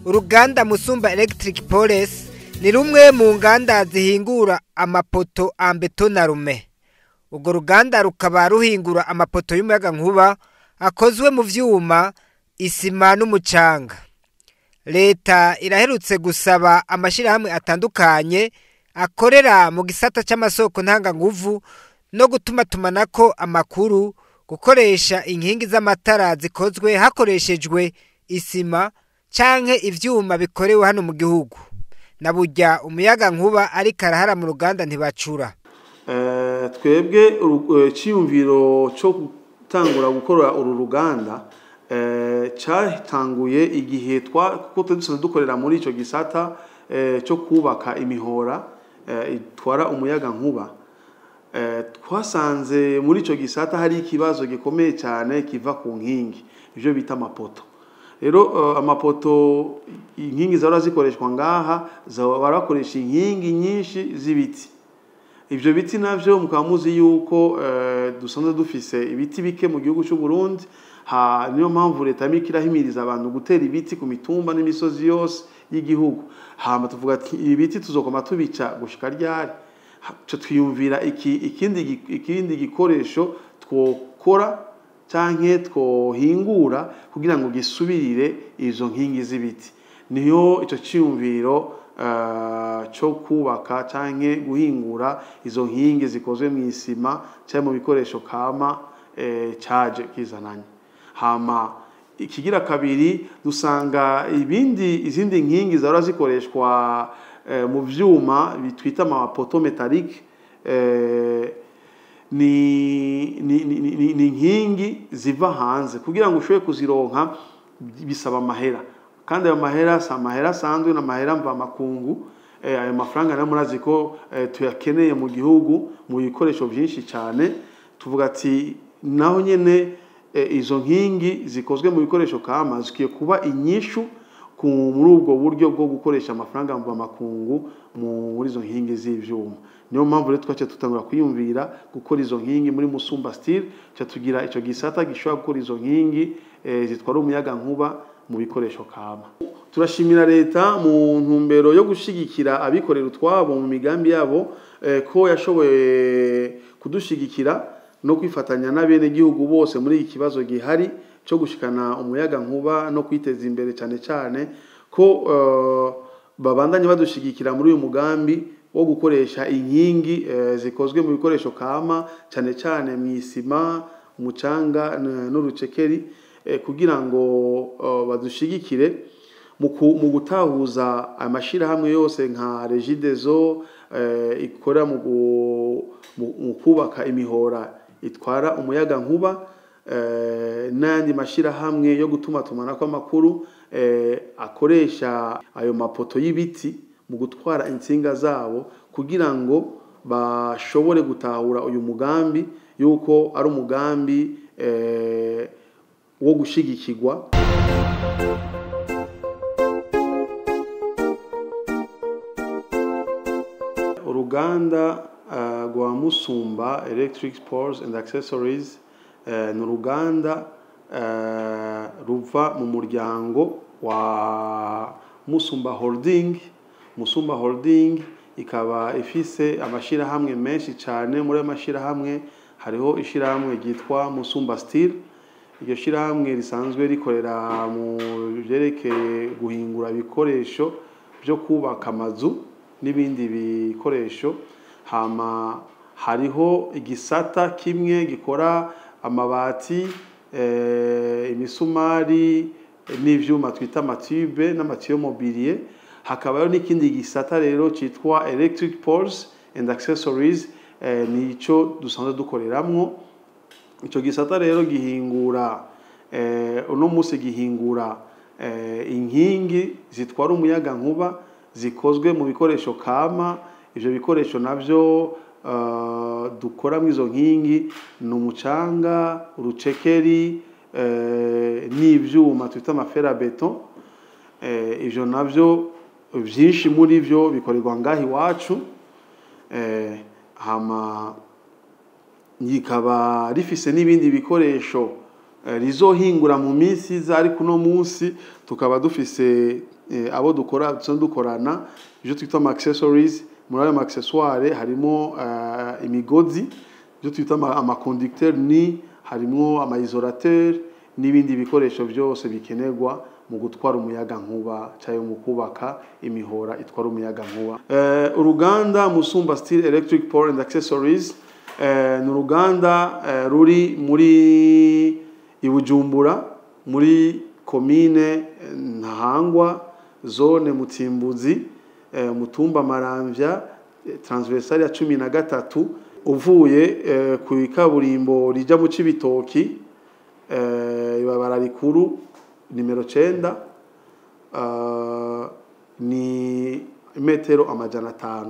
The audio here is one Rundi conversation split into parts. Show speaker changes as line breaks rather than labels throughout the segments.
Uruganda Musumba Electric Poles ni rumwe mu nganda zihingura amapoto en béton armé. Urwo ruganda rukaba ruhingura amapoto y'umuyagankuba akozwe mu vyuma, isima n'umucanga. Leta iraherutse gusaba amashirahamwe atandukanye akorera mu gisata c'amasoko ntanganguvu no gutumatumanako amakuru gukoresha inkingi z'amatara zikozwe hakoreshejwe isima canke ivyuma bikorewe hano mu gihugu. Na burya umuyaga nkuba ariko arahara mu ruganda ntibacura.
Twebwe iciyumviro cyo gutangura gukora uru ruganda cyatanguye igihe kuko dusanzwe dukorera muri icyo gisata cyo kubaka imihora itwara umuyaga nkuba. Twasanze muri icyo gisata hari ikibazo gikomeye cyane kiva ku nkingi, ibyo bita amapoto. Rero amapoto, inkingi zahora zikoreshwa ngaha, barakoresha inkingi nyinshi z'ibiti. Ibyo biti navyo mukaba muzi yuko dusanzwe dufise ibiti bike mu gihugu cy'u Burundi. Niyo mpamvu leta iriko irahimiriza abantu gutera ibiti ku mitumba n'imisozi yose y'igihugu. Hama tuvuga ati ibi biti tuzokoma tubica gushika ryari? Twiyumvira ikindi gikoresho twokora canke twohingura kugira ngo gisubirire izo nkingi z'ibiti. Niyo ico ciyumviro cyo kubaka canke guhingura izo nkingi zikozwe mu isima canke mu bikoresho kama caje kizananye. Hama ikigira kabiri dusanga izindi nkingi zahora zikoreshwa mu vyuma bitwita amapoto metallique, ni nkingi ziva hanze. Kugira ngo ushobore kuzironka bisaba amahera, kandi ayo mahera si amahera asanzwe, ni amahera mvamakungu. Ayo mafaranga nayo murazi ko tuyakeneye mu gihugu mu bikoresho byinshi cyane. Tuvuga ati naho nyene izo nkingi zikozwe mu bikoresho kama zikwiye kuba inyishu muri ubwo buryo bwo gukoresha amafaranga mvamakungu muri izo nkingi z'ivyuma. Niyo mpamvu rero twaciye tutangura kwiyumvira gukora izo nkingi muri Musumba Steel, tugira ico gisata gishobora gukora izo nkingi zitwara umuyaga nkuba mu bikoresho kama. Turashimira leta mu ntumbero yo gushigikira abikorera utwabo mu migambi yabo, ko yashoboye kudushigikira no kwifatanya n'abene gihugu bose muri iki kibazo gihari cyo gushikana umuyaga nkuba no kwiteza imbere, cyane cyane ko babandanye badushigikira muri uyu mugambi wo gukoresha inkingi zikozwe mu bikoresho kama, cyane cyane mu isima, umucanga n'urucekeri, kugira ngo badushigikire mu gutahuza amashirahamwe yose nka Regideso ikora mu kubaka imihora itwara umuyaga nkuba, n'ayandi mashirahamwe yo gutumatumanako amakuru akoresha ayo mapoto y'ibiti mu gutwara intsinga zabo, kugira ngo bashobore gutahura uyu mugambi yuko ari umugambi wo gushigikirwa. Uruganda rwa Musumba Electric Poles and Accessories ni uruganda ruva mu muryango wa Musumba Holding. Musumba Holding ikaba ifise amashirahamwe menshi cyane. Muri ayo mashirahamwe hariho ishirahamwe ryitwa Musumba Steel. Iryo shirahamwe risanzwe rikorera mu byerekeye guhingura ibikoresho byo kubaka amazu n'ibindi bikoresho. Hama hariho igisata kimwe gikora amabati, imisumari n'ivyuma twita amatube n'amatiyo mobilier. Hakabayo n'ikindi gisata rero citwa Electric Poles and Accessories, nico dusanzwe dukoreramwo. Ico gisata rero gihingura, uno musi gihingura inkingi zitwara umuyaga nkuba zikozwe mu bikoresho kama. Ivyo bikoresho navyo dukora mu izo nkingi ni umucanga, urucekeri, n'ivyuma twita amafera beton. Ivyo navyo vyinshi muri vyo bikorerwa ngaha iwacu. Hama rikaba rifise n'ibindi bikoresho rizohingura mu minsi iza, ariko uno munsi Tukaba dufise abo dukora dukorana ibyo twita ama accessories. Muri ayo ma accessoires harimo imigozi, ibyo twita ama conducteur, ni harimo ama isolateur n'ibindi bikoresho byose bikenerwa mu gutwara umuyaga nkuba cyangwa mu kubaka imihora itwara umuyaga nkuba. Uruganda Musumba Steel Electric Power and Accessories ni uruganda ruri muri Ibujumbura, muri komine Ntahangwa, zone Mutimbuzi, mutumba Maramvya, transversale ya 13, uvuye ku ikaburimbo rija mu Cibitoki, ibabara rikuru nimero 9, ni metero 500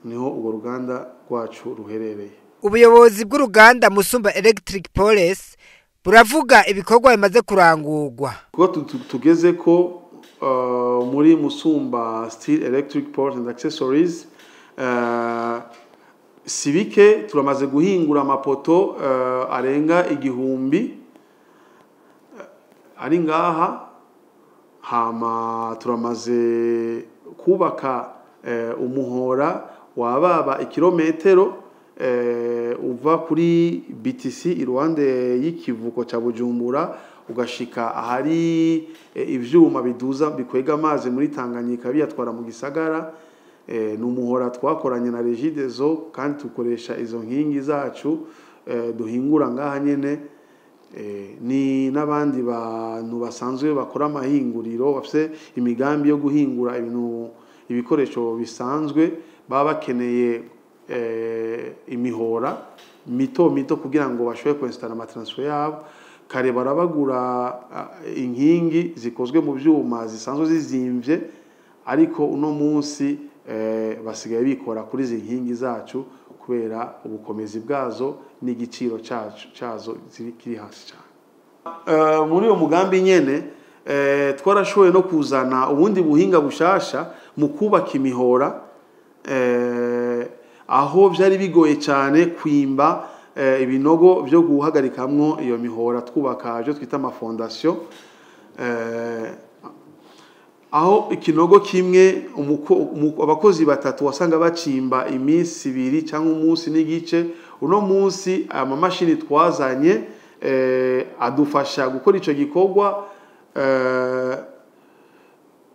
niho urwo ruganda rwacu ruherereye.
Ubuyobozi bw'uruganda Musumba Electric Poles buravuga ibikorwa bimaze kurangurwa.
Kuko tugeze ko muri Musumba Steel Electric Poles and Accessories, sibike turamaze guhingura amapoto arenga 1000 ari ngaha. Hama turamaze kubaka umuhora wababa ikirometero uva kuri BTC iruhande y'ikivuko ca Bujumbura ugashika ahari ivyuma biduza bikwega amazi muri Tanganyika biyatwara mu gisagara. Ni umuhora twakoranye na Regideso kandi tukoresha izo nkingi zacu duhingura ngaha nyene, ni n'abandi bantu basanzwe bakora amahinguriro bafise imigambi yo guhingura ibintu ibikoresho bisanzwe baba bakeneye imihora mito mito kugira ngo bashobore kwinstalla amatransfo yabo. Kare barabagura inkingi zikozwe mu byuma zisanzwe zizimvye, ariko uno munsi basigaye bikora kuri izi nkingi zacu kubera ubukomezi bwazo n'igiciro cyazo kiri hasi cyane. Muri uwo mugambi nyene twarashoboye no kuzana ubundi buhinga bushasha mu kubaka imihora, aho byari bigoye cyane kwimba ibinogo byo guhagarikamwo iyo mihora, twubaka byo twita amafondation, aho ikinogo kimwe abakozi batatu wasanga bacimba iminsi 2 cyangwa umunsi n'igice. Uno munsi amamashini twazanye adufasha gukora ico gikorwa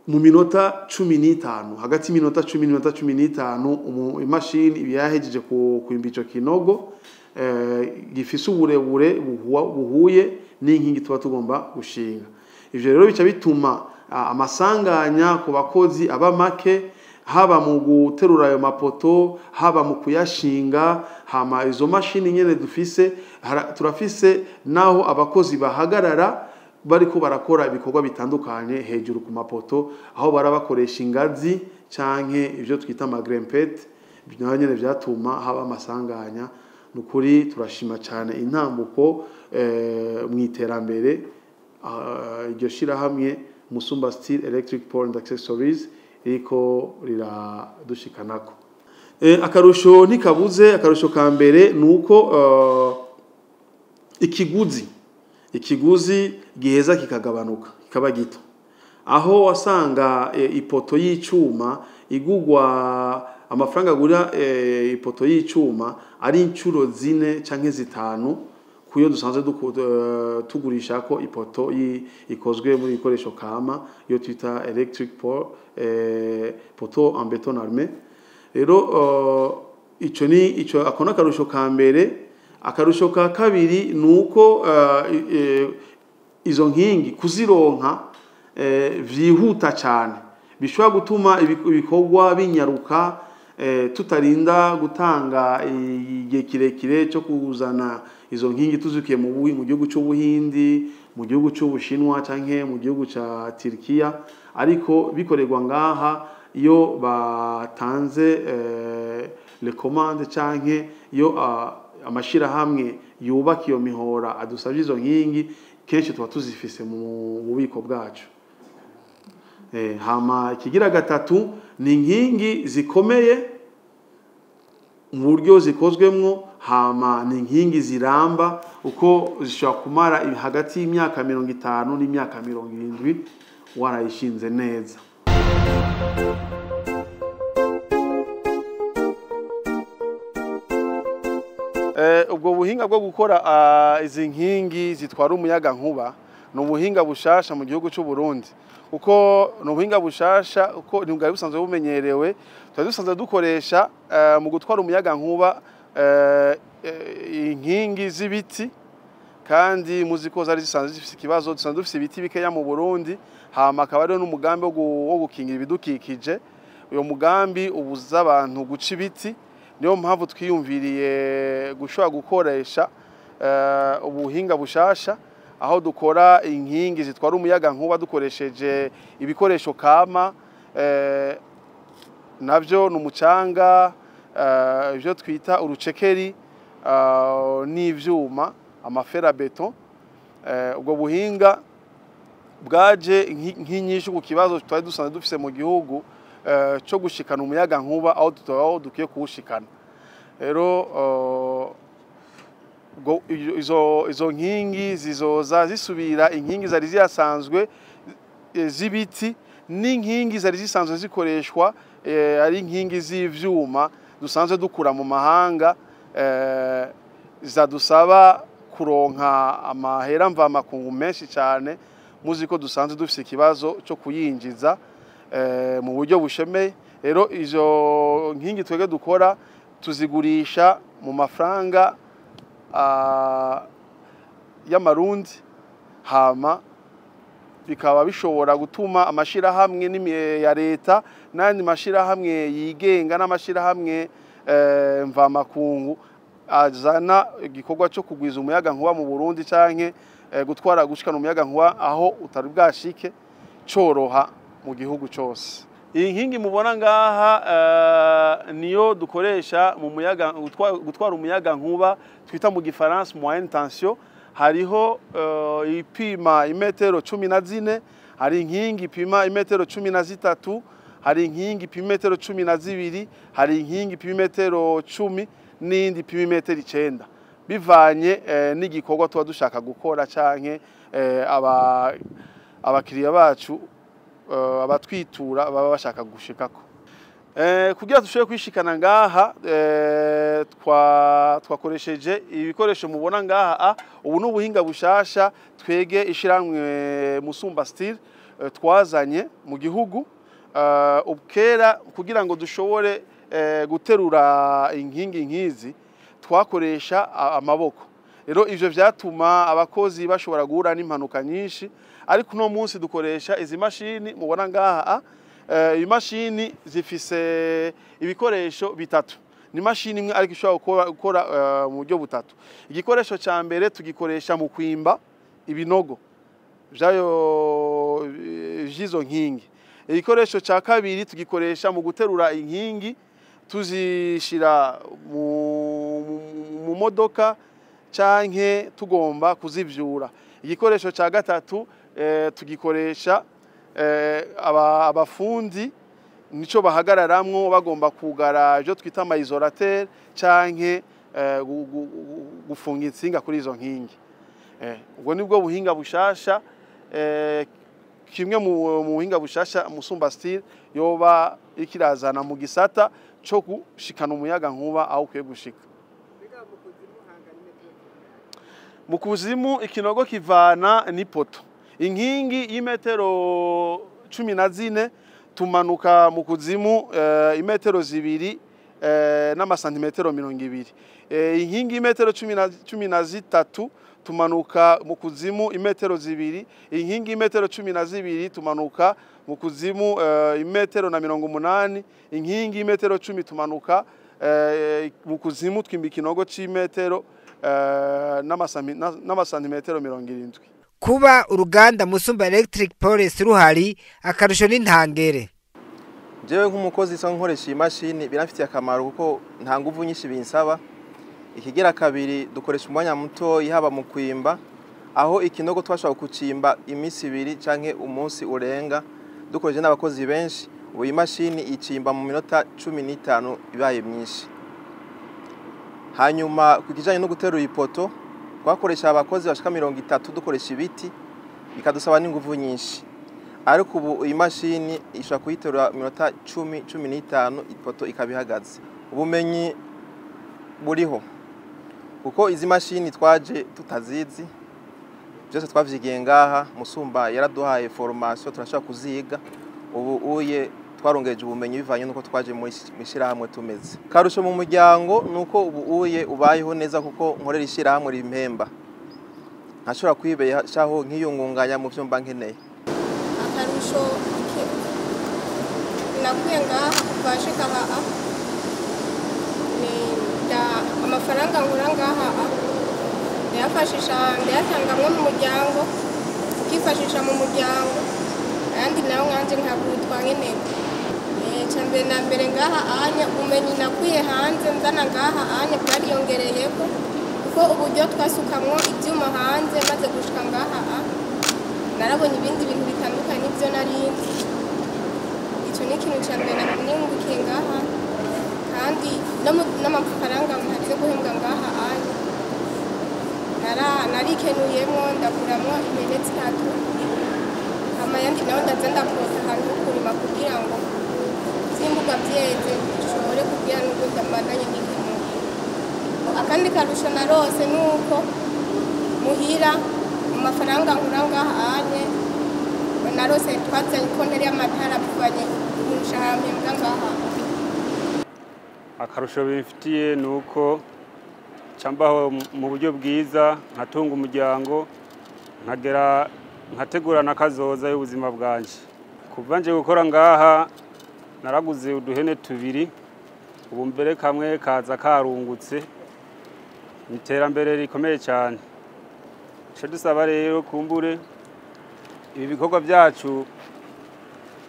mu minota 15, hagati y'iminota 10 n'iminota 15 imashini iba yahejeje kwimba ico kinogo gifise uburebure buhuye n'inkingi tuba tugomba gushinga. Ivyo rero bica bituma amasanganya ku bakozi aba make, haba mu guterura ayo mapoto, haba mu kuyashinga. Hama izo mashini nyene dufise, turafise naho abakozi bahagarara bariko barakora ibikorwa bitandukanye hejuru ku mapoto, aho barabakoresha ingazi canke ivyo twita amagrimpete, naho nyene vyatuma haba amasanganya. Nukuri turashima cyane intambuko mu iterambere iryo shirahamwe Musumba Steel Electric Pole and Accessories iriko riradushikanako. Akarusho ntikabuze. Akarusho ka mbere nuko ikiguzi giheza kikagabanuka kikaba gito, aho wasanga ipoto y'icuma igugwa amafaranga agura ipoto y'icuma ari inshuro 4 canke 5 kuyo dusanzwe tugurisha ko ipoto ikozwe muri ibikoresho kama iyo twita electric pole, poto en béton armé. Rero ico ni ico akona akarusho ka mbere. Akarusho ka kabiri nuko izo nkingi kuzironka vyihuta cyane, bishobora gutuma ibikorwa binyaruka, tutarinda gutanga igihe kirekire cyo kuzana izo nkingi tuzikiye mu gihugu cy'Ubuhindi, mu gihugu cy'Ubushinwa canke mu gihugu ca Turkiya, ariko bikorerwa ngaha iyo batanze le commande canke iyo amashirahamwe yubaka iyo mihora adusabye izo nkingi, kenshi tuba tuzifise mu bubiko bwacu. Hama ikigira gatatu ni inkingi zikomeye mu buryo zikozwemwo, hama ni inkingi ziramba uko zishobora kumara hagati y'imyaka 50 n'imyaka 70 warayishinze neza. Ubwo buhinga bwo gukora izi nkingi zitwara umuyaga nkuba ni ubuhinga bushasha mu gihugu cy'u Burundi, kuko ni ubuhinga bushasha uko ntibwari busanzwe bumenyerewe. Twari dusanzwe dukoresha mu gutwara umuyaga nkuba inkingi z'ibiti, kandi muzi ko zari zisanzwe zifite ikibazo. Dusanzwe dufite ibiti bikeya mu Burundi, hama akaba ariho n'umugambi wo gukingira ibidukikije. Uyo mugambi ubuza abantu guca ibiti, niyo mpamvu twiyumviriye gushobora gukoresha ubuhinga bushasha aho dukora inkingi zitwara umuyaga nkuba dukoresheje ibikoresho kama, navyo ni umucanga, ibyo twita urucekeri, n'ivyuma, amaferabeto. Ubwo buhinga bwaje nk'inyishu ku kibazo twari dusanzwe dufise mu gihugu cyo gushikana umuyaga nkuba aho dukwiye kuwushikana. Rero izo nkingi zizoza zisubira inkingi zari zisanzwe z'ibiti n'inkingi zari zisanzwe zikoreshwa ari inkingi z'ivyuma dusanzwe dukura mu mahanga, zadusaba kuronka amahera mvamakungu menshi cyane. Muzi ko dusanzwe dufise ikibazo cyo kuyinjiza mu buryo bushemeye. Rero izo nkingi twege dukora tuzigurisha mu mafaranga y'amarundi, hama bikaba bishobora gutuma amashirahamwe ya leta n'andi mashirahamwe yigenga n'amashirahamwe mvamakungu azana igikorwa cyo kugwiza umuyaga nkuba mu Burundi canke gutwara gushikana umuyaga nkuba aho utari bwashike coroha mu gihugu cyose. Iyi nkingi mubona ngaha niyo dukoresha mu muyaga gutwara umuyaga nkuba twita mu gifaransa moyenne tension. Hariho ipima imetero 14, hari inkingi ipima imetero 13, hari inkingi ipima imetero 12, hari inkingi ipima imetero 10 n'indi ipima imetero 9, bivanye n'igikorwa tuba dushaka gukora canke abakiriya bacu abatwitura baba bashaka gushikako. Kugira dushobore kwishikana ngaha twakoresheje ibikoresho mubona ngaha. Ubu ni ubuhinga bushasha twege ishiramwe Musumba Steel twazanye mu gihugu ubukera kugira ngo dushobore guterura inkingi nkizi twakoresha amaboko. Rero ivyo vyatuma abakozi bashobora guhura n'impanuka nyinshi, ariko uno munsi dukoresha izi mashini mubona ngaha. Imashini zifise ibikoresho bitatu, ni mashini imwe ariko ishobora gukora mu buryo butatu. Igikoresho ca mbere tugikoresha mu kwimba ibinogo vyayo vy'izo nkingi. Igikoresho ca kabiri tugikoresha mu guterura inkingi tuzishira mu modoka canke tugomba kuzivyura. Igikoresho ca gatatu tugikoresha abafundi nico bahagararamwo bagomba kugara ivyo twita ama isolateur canke gufunga intsinga kuri izo nkingi. Ubwo nibwo buhinga bushasha, kimwe mu buhinga bushasha Musumba Steel yoba ikirazana mu gisata co gushikana umuyaga nkuba aho ukwiye gushika. Mu kuzimu ikinogo kivana n'ipoto. Inkingi y'imetero 14 tumanuka mu kuzimu imetero 2 n'amasantimetero 20. Inkingi y'imetero 13 tumanuka mu kuzimu imetero 2. Inkingi y'imetero 12 tumanuka mu kuzimu imetero na 80. Inkingi y'imetero 10 tumanuka mu kuzimu twimba ikinogo c'imetero n'amasantimetero 70.
Kuba uruganda Musumba Electric Poles ruhari akarusho n'intangere.
Jewe nk'umukozi so nkoresha imashini biramfitiye akamaro kuko nta nguvu nyinshi binsaba. Ikigira kabiri dukoresha umwanya muto haba mu kwimba, aho ikinogo twashobora kucimba iminsi ibiri canke umunsi urenga dukoresheje n'abakozi benshi. Ubu imashini icimba mu minota 15 ibaye myinshi. Hanyuma ku kijanye no guterura ipoto twakoresha abakozi bashika 30 dukoresha ibiti, bikadusaba n'inguvu nyinshi. Ariko ubu iyi mashini ishobora kuyiterura minota 10 15 ipoto ikaba ihagaze. Ubumenyi buriho kuko izi mashini twaje tutazizi, byose twavyigiye ngaha. Musumba yaraduhaye formation turashobora kuziga. Ubu uye twarongeje ubumenyi bivanye nuko twaje mu ishirahamwe tumeze. Karusho mu muryango nuko ubu uye ubayeho neza kuko nkorera ishirahamwe rimpemba, ntashobora kwibeshaho nkiyungunganya mu vyo mba nkeneye.
Akarusho nakuye ngaha kuva nshika aha ni amafaranga nkura ngaha ndayafashisha, ndayatangamwo mu muryango, ukifashisha mu muryango, ayandi nayo nkanje nkagutwa nkenerwa. Icya mbere na mbere ngaha anya ubumenyi nakuye hanze nzana ngaha anya bwariyongereyeko, kuko uburyo twasukamwo ibyuma hanze maze gushika ngaha narabonye ibindi bintu bitandukanye ibyo narinzi. Icyo ni ikintu cya mbere nungukiye ngaha, kandi n'amafaranga mpaze guhembwa ngaha anya narikenuyemwo, ndaguramwo impene 3, amayandi nayo ndaza ndakota ahantu ho kurima kugira ngo vyimburwa vyeze nshobore kugira n'ubwo ndamandanye n'ikenura. Akandi karusho narose nuko muhira mu mafaranga nkura ngaha anye narose twazanye ikonteri y'amatara bivanye umushahara mpembwa ngaha.
Akarusho bimfitiye nuko cambaho mu buryo bwiza, nkatunga umuryango, nkagera nkategura nakazoza y'ubuzima bwanje. Kuva nje gukora ngaha naraguze uduhene 2, ubu mbere kamwe kaza karungutse. Iterambere rikomeye cyane. Ico dusaba rero kumbure ibi bikorwa byacu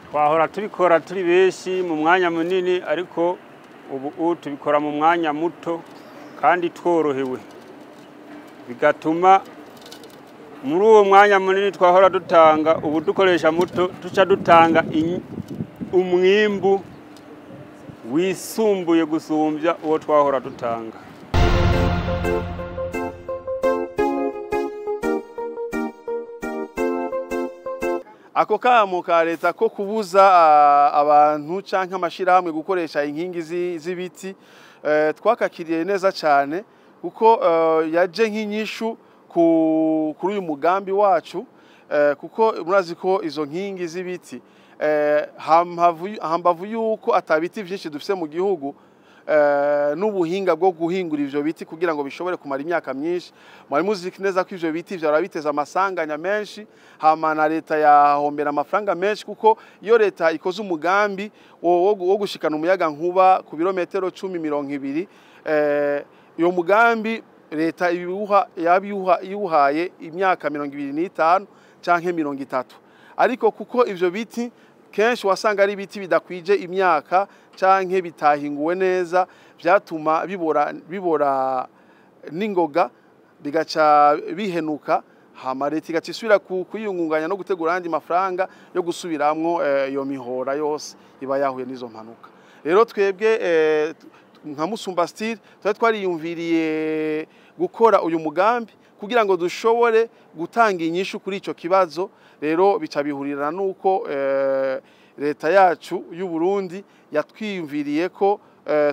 twahora tubikora turi benshi mu mwanya munini, ariko ubu tubikora mu mwanya muto kandi tworohewe, bigatuma muri uwo mwanya munini twahora dutanga ubu dukoresha muto, tuca dutanga umwimbu wisumbuye gusumbya uwo twahora dutanga.
Ako kamo ka leta ko kubuza abantu canke amashirahamwe gukoresha inkingi z'ibiti twakakiriye neza cyane, kuko yaje nk'inyishu kuri uyu mugambi wacu, kuko murazi ko izo nkingi z'ibiti hambavu yuko atabiti vyinshi dufise mu gihugu, n'ubuhinga bwo guhingura ivyo biti kugira ngo bishobore kumara imyaka myinshi. Mwari muzi neza ko ivyo biti vyara biteza amasanganya menshi, hama na leta yahombera amafaranga menshi, kuko iyo leta ikoze umugambi wo gushikana umuyaga nkuba ku birometero 10 20, iyo mugambi leta yabiuhaye imyaka 25 canke 30, ariko kuko ivyo biti kenshi wasanga ari ibiti bidakwije imyaka canke bitahinguwe neza, byatuma bibora n'ingoga bigaca bihenuka, hama leta igaca isubira kwiyungunganya no gutegura andi mafaranga yo gusubiramwo iyo mihora yose iba yahuye n'izo mpanuka. Rero twebwe nka Musumba Steel twari twariyumviriye gukora uyu mugambi kugira ngo dushobore gutanga inyishu kuri ico kibazo. Rero bica bihurirana nuko leta yacu y'u Burundi yatwiyumviriye ko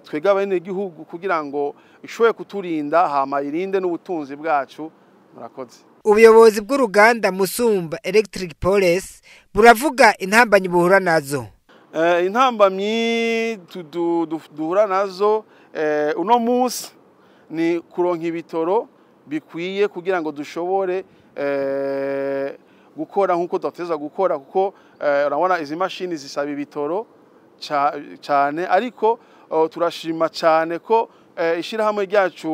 twega abenegihugu kugira ngo ishobore kuturinda hama irinde n'ubutunzi bwacu. Murakoze.
Ubuyobozi bw'uruganda Musumba Electric Poles buravuga intambamyi buhura nazo.
Intambamyi duhura nazo uno munsi ni kuronka ibitoro bikwiye kugira ngo dushobore gukora nkuko duteza gukora, kuko urabona izi mashini zisaba ibitoro cyane, ariko turashima cyane ko ishirahamwe ryacu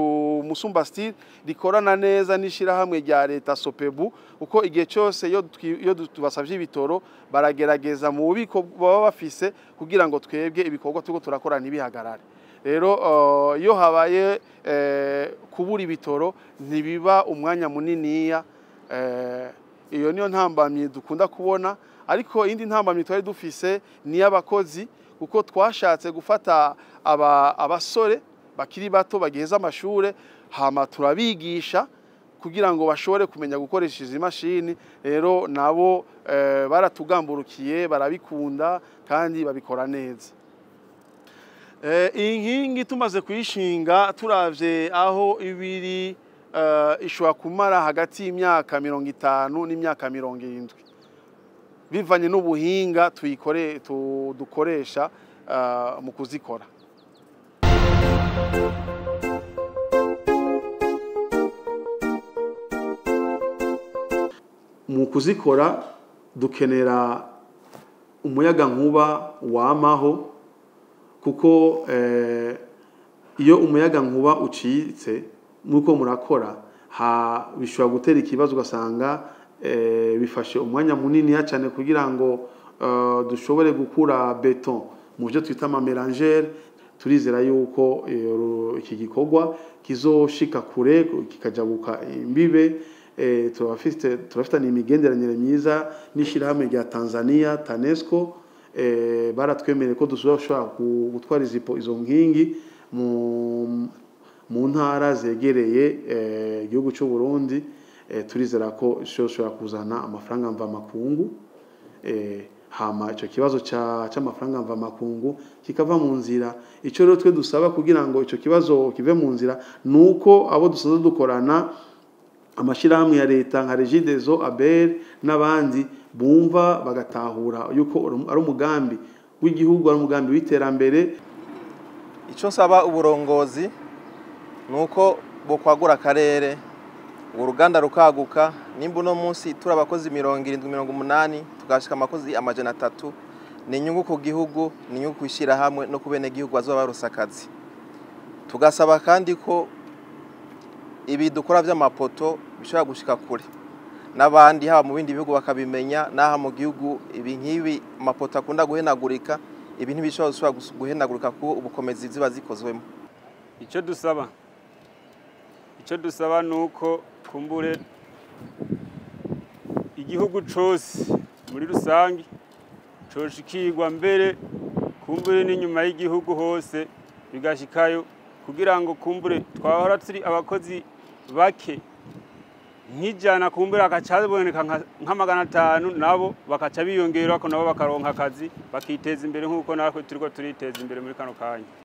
Musumba Steel rikorana neza n'ishirahamwe rya leta Sopebu, uko igihe cyose iyo tubasavye ibitoro baragerageza mu bubiko baba bafise kugira ngo twebwe ibikorwa tuko turakora ntibihagarare. Rero iyo habaye kubura ibitoro ntibiba umwanya muniniya. Iyo niyo ntambamyi dukunda kubona, ariko indi ntambamyi twari dufise ni y'abakozi, kuko twashatse gufata abasore bakiri bato bagiheza amashure, hama turabigisha kugira ngo bashobore kumenya gukoresha izi mashini. Rero nabo baratugamburukiye, barabikunda kandi babikora neza. Iyi nkingi tumaze kuyishinga, turavye aho ibiri, ishobora kumara hagati y'imyaka 50 n'imyaka 70, bivanye n'ubuhinga dukoresha mu kuzikora. Mu kuzikora dukenera umuyaga nkuba wamaho, kuko iyo umuyaga nkuba ucitse nuko murakora bishobora gutera ikibazo, ugasanga bifashe umwanya munini cyane kugira ngo dushobore gukura beton mu byo twita ama mélangeur. Turizera yuko iki gikorwa kizoshika kure, kikajabuka imbibe. Turafitanye imigenderanire myiza n'ishirahamwe rya Tanzania TANESCO. Baratwemereye ko dushobora gutwara izo nkingi mu ntara zegereye igihugu cy'u Burundi. Turizera ko ishobora kuzana amafaranga mvamakungu, hama icyo kibazo cy'amafaranga mvamakungu kikava mu nzira. Icyo rero twe dusaba kugira ngo icyo kibazo kive mu nzira nuko abo dusanzwe dukorana, amashirahamwe ya leta nka Regideso, ABR n'abandi, bumva bagatahura yuko ari umugambi w'igihugu, ari umugambi w'iterambere.
Icyo nsaba uburongozi nuko bokwagura akarere, uruganda rukaguka. Nimba uno munsi turi abakozi 70, 80, tugashika amakozi 300, ni inyungu ku gihugu, ni inyungu kwishira hamwe no kubene gihugu bazoba baronse akazi. Tugasaba kandi ko ibi dukora vy'amapoto bishobora gushika kure n'abandi, haba mu bindi bihugu bakabimenya, n'aha mu gihugu ibi nk'ibi amapoto akunda guhenagurika, ibi ntibishobora guhenagurika kuko ubukomezi ziba zikozwemo.
Icyo dusaba nuko kumbure igihugu cose muri rusangi coshikirwa mbere, kumbure n'inyuma y'igihugu hose bigashikayo, kugira ngo kumbure twahora turi abakozi bake nk'ijana, kumbure akacaboneka nka 500, nabo bakaca biyongera ko nabo bakaronka akazi, bakiteza imbere nk'uko natwe turiko turiteza imbere muri kano kanya.